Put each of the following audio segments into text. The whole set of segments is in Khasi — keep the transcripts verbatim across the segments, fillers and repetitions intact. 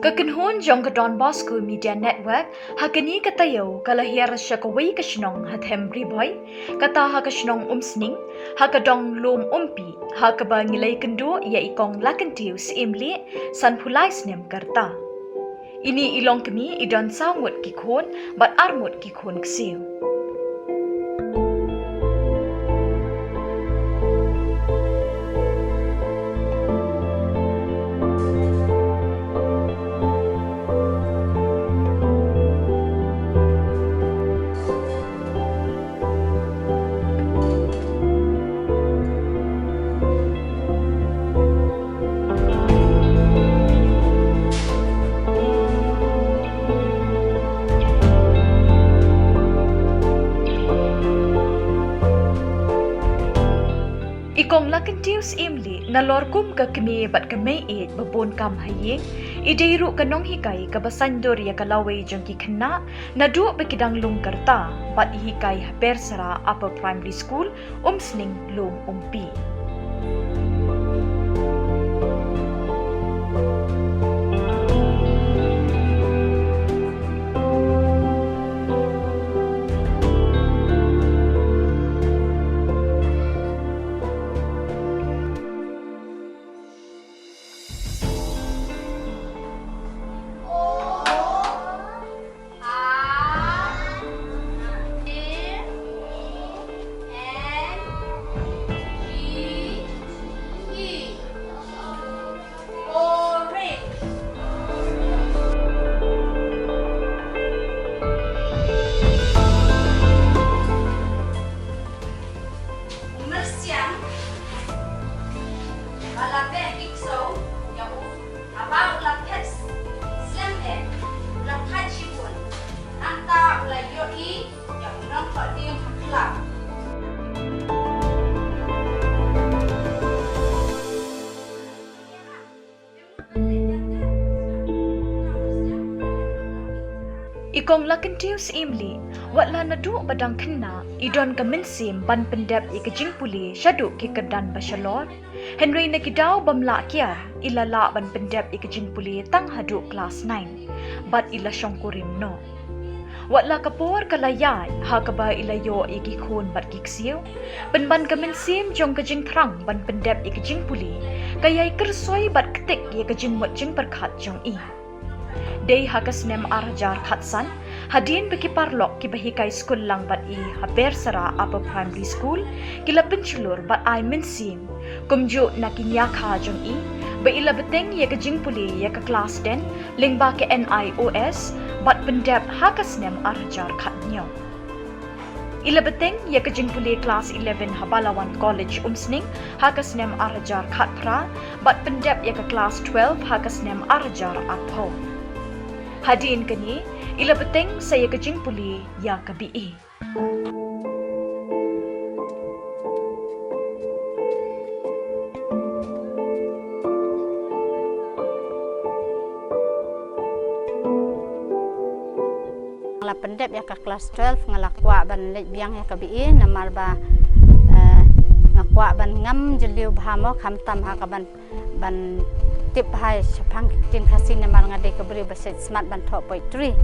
Ka kynhun jong ka Don Bosco Media Network, ha kane ka taïew ka la hiar sha kawei ka shnong ha them Ri Bhoi, kata ha ka shnong Umsning, ha ka dong Lum Umpi, ha kaba ngi la ïakynduh ïa i Kong Lakyntiw Syiemlieh, sanphew lai snem ka rta. Ine i longkmie i don saw ngut ki khun, bad ar ngut ki khun ksiew. I Kong Lakyntiw Syiemlieh, nalor kum ka kmie bad ka meiieit ba bun kam ha ïing, i dei ruh ka nonghikai kaba saiñdur ïa ka lawei jong ki khynnah, naduh ba ki dang lung ka rta, bad i hikai ha Persara Upper Primary School, Umsning, Lum Umpi. Myrsiang ba la beh ki ksew ïa u, haba u la phet slem eh, u la thait shibun. Nangta u la ïohi ïa u nongthoh dieng ha khlaw. I Kong Lakyntiw Syiemlieh, wat la naduh ba dang khynnah, i don ka mynsiem ban pyndep ïa ka jingpule shaduh ki kyrdan ba shalor. Hynrei na ki daw bym lah kiar, i la lah ban pyndep ïa ka jingpule tang haduh klas nine. Bad i la shongkurim noh. Wat la ka por ka la ïaid, ha kaba i la ïoh ïa ki khun bad ki ksiew. Pynban ka mynsiem jong ka jingthrang ban pyndep ïa ka jingpule, ka ïai kyrsoi bad ktik ïa ka jingmut jingpyrkhat jong i. Dei ha ka snem ar hajar khatsan, hadien ba ki paralok kiba hikai skul lang bad i ha Persara Upper Primary School, ki la pynshlur bad ai mynsiem. Kumjuh na ki ñiakha jong i, ba i la bteng ïa ka jingpule ïa ka klas ten, lyngba ka N I O S, bad pyndep ha ka snem ar hajar khathynñiew. I la bteng ïa ka jingpule klas eleven ha Balawan College Umsning, ha ka snem ar hajar khatphra, bad pyndep ïa ka klas twelve ha ka snem ar hajar arphew. Hadien kane, i la bteng sa ïa ka jingpule ïa ka B A. Nga la pyndep ïa ka klas twelve, nga la kwah ban leit biang ïa ka B A, namar ba, eh, nga kwah ban ngam jylliew bha mo, khamtam ha ka ban ban tip bha shaphang ki ktien Khasi namar nga dei ka briew ba shait smat ban thoh poetry.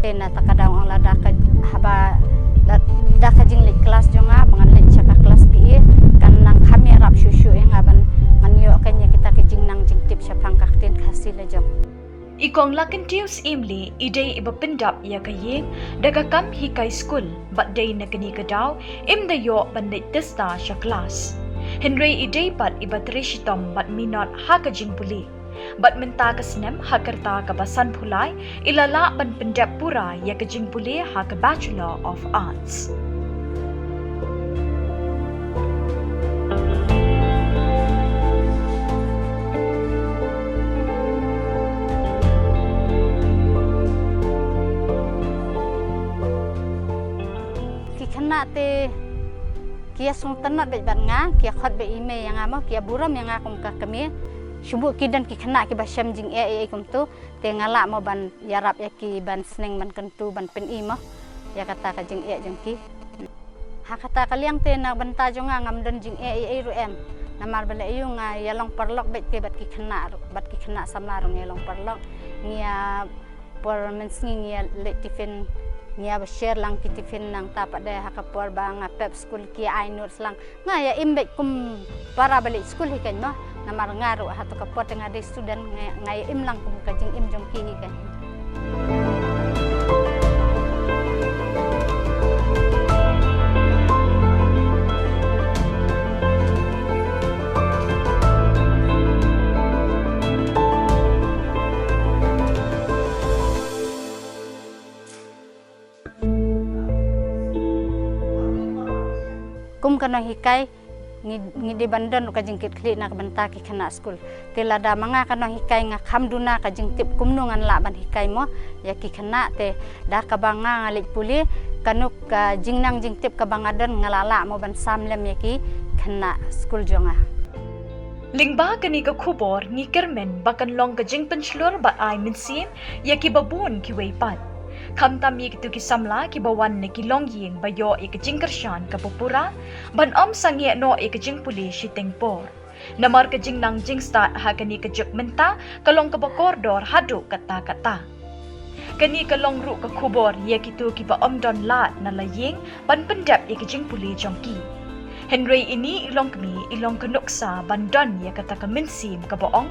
Te na kata ka daw ong lada ka haba da, da ka jingleit klas jong nga ba ngan leit sha ka klas B A, kan nang kham ïarap shuh shuh ïa nga ban ngan ïoh kane ïa kita ki jingnang jingtip shaphang ka ktien Khasi la jong. I Kong Lakyntiw Syiemlieh i dei iba pyndap ïa ka ïing da ka kam hikai skul, bad dei na kane ka daw im da ïoh ban leit tista sha klas. Hynrei i dei pat iba trei shitom bad minot ha ka jingpule. Bad mynta ka snem ha ka rta kaba sanphew lai, i la lah ban pyndep pura ïa ka jingpule ha ka Bachelor of Arts. Ki khynnah te ki ïa sngewtynnat bad nga, ki ïa khot ba i mei ïa nga mo, ki ïa burom ïa nga kum ka kmie. Shu bun ki don ki khynnah kiba shem jingeh ïa i kumto, te nga lah mo ban ïarap ïa ki ban sneng ban kyntu ban pyni mo ïa kata ka jingeh jong ki. Ha kata ka liang te na bynta jong nga ngam don jingeh ei ei ruh em. Namar ba leh ïa u nga ïa long paralok bad te bad ki khynnah ruh, bad ki khynnah samla ruh nga ïa long paralok. Ngi ïa por mynsngi ngi ïa leit tiffin, ngi ïa ba share lang ki tiffin nangta pat de ha ka por ba nga pep skul ki ai notes lang. Nga ïa im bad kum para ba leit skul hi kan mo. Namar nga ruh ha tu ka por te nga dei student nga, nga ïa im lang kum ka jingim jong ki hi kan. Kum ka nonghikai ngi, ngi dei ban don ka jingkitkhlieh na ka bynta ki khynnah skul. Te lada ma nga ka nonghikai nga kham duna ka jingtip kumno ngan lah ban hikai mo ïa ki khynnah te da kaba nga nga leit pule, kano ka jingnang jingtip kaba nga don nga lah lah mo ban sam lem ïa ki khynnah skul jong nga. Lyngba kane ka khubor ngi kyrmen ba kan long ka jingpynshlur ba ai mynsiem ïa kiba bun kiwei pat. Khamtam ïa kitu ki samla kiba wan na ki longïing ba ïoh ïa ka jingkyrshan kaba pura ban ym sangeh noh ïa ka jingpule shiteng por. Namar ka jingnang jingstad ha kane ka juk mynta ka long kaba kordor haduh katta katta. Kane ka long ruh ka khubor ïa kitu kiba ym don lad na la ïing ban pyndep ïa ka jingpule jong ki. Hynrei ine i long kmie, i long ka nuksa ban don ïa kata ka mynsiem kaba ong,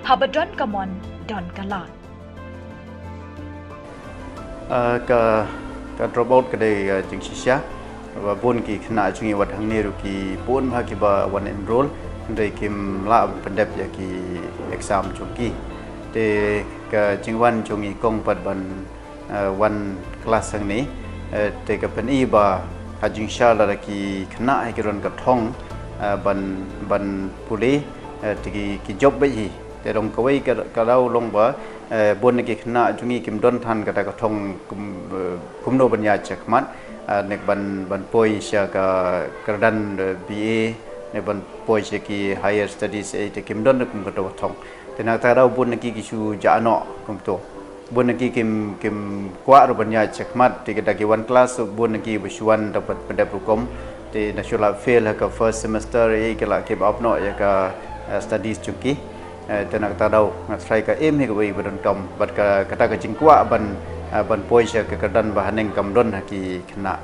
haba don ka mon, don ka lad. Ah, ka, ka drop out ka dei, ah, jingshisha. Ba bun ki khynnah jong ngi wat hangne ruh ki bun bha kiba wan enroll, hynrei kim lah ban pyndep ïa ki exam jong ki. Te ka jingwan jong ngi kong pat ban, ah, wan klas hangne, eh, te ka pyni ba ka jingshah lada ki khynnah ha ki ruh ka thong, ah, ban, ban pule, eh, te ki, ki jop beit hi. Te long kawei ka, ka daw long ba, eh, bun na ki khynnah jong ngi kim don than kata ka thong kum, eh, kumno ban ïaid shakhmat, eh, ne ban, ban poi sha ka kyrdan, eh, B A, ne ban poi sha ki higher studies, eh, te kim don kum kata ka thong. Te na kata ka daw bun na ki ki shu jah noh kumto. Bun na ki kim, kim kwah ruh ban ïaid shakhmat, te kata ki wan klas, bun na ki ba shu wan da pat pyndep rukom. Te na shu la fail ha ka first semester, eh, ki la give up noh ïa ka, eh, studies jong ki. Eh, te na kata daw nga tharai ka aim hi kawei ba donkam bad ka, kata ka jingkwah ban, eh, ban poi sha ka kyrdan ba haneng kam don ha ki khynnah.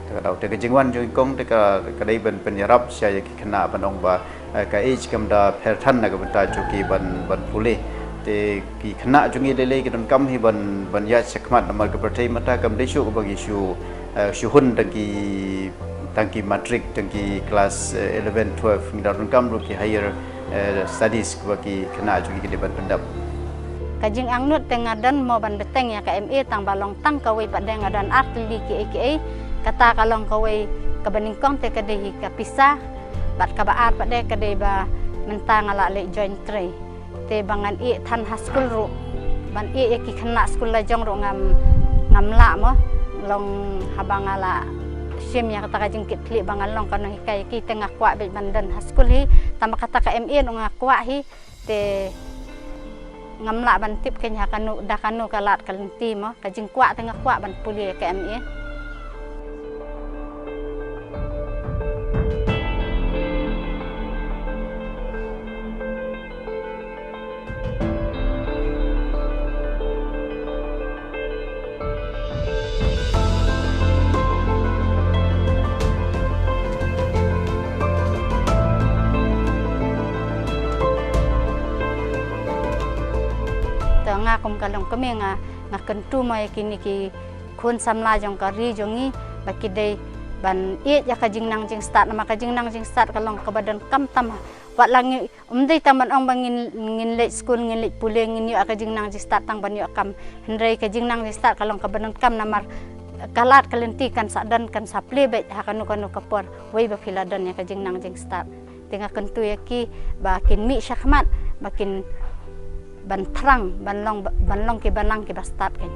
Te ka daw te ka jingwan jong i kong te ka, ka dei ban pynïarap sha ïa ki khynnah ban ong ba, eh, ka age kam da pher than na ka bynta jong ki ban, ban pule. Te ki khynnah jong ngi lei lei ki donkam hi ban, ban ïaid shakhmat namar ka pyrthei mynta kam dei shuh kaba ngi shu, eh, shu hun tang ki, tang ki matric, tang ki klas, eh, eleven, twelve, ngi da donkam ruh ki higher, eh, studies kaba ki khynnah jong ngi ki dei ban pyndep. Ka jingangnud te nga don mo ban bteng ïa ka M A tang ba long tang kawei pat de, nga don ar tylli kiei kiei. Kata ka long kawei kaba nyngkong te ka dei hi ka pisa. Bad kaba ar pat de ka dei ba mynta nga la leit join trei. Te ba ngan ïeh than ha skul ruh, ban ïeh ïa ki khynnah skul la jong ruh ngam, ngam lah mo. Long haba nga la shim ïa kata ka jingkitkhlieh ba ngan long ka nonghikai ïa ki te nga kwah beit ban don ha skul hi. Tang ba kata ka M A ruh nga kwah hi. Te ngam lah ban tip kein ha kano, da kano ka lad ka lynti mo. Ka jingkwah te nga kwah ban pule ïa ka M A. Te nga kum ka long kmie nga, nga kyntu mo ïa kine ki khun samla jong ka ri jong ngi ba ki dei ban ïeit ïa ka jingnang jingstad, namar ka jingnang jingstad ka long kaba donkam tam. Wat la ngi, ym dei tang ban ong ba ngin, ngin leit skul, ngin leit pule, ngin ïoh ka jingnang jingstad tang ban ïoh kam. Hynrei ka jingnang jingstad ka long kaba donkam namar ka lad ka lynti kan sa don, kan sa plie beit ha kano kano ka por. Wei ba phi la don ïa ka jingnang jingstad. Te nga kyntu ïa ki ba kin mih shakhmat, ba kin ban thrang, ban long, ban long kiba nang kiba stad kein.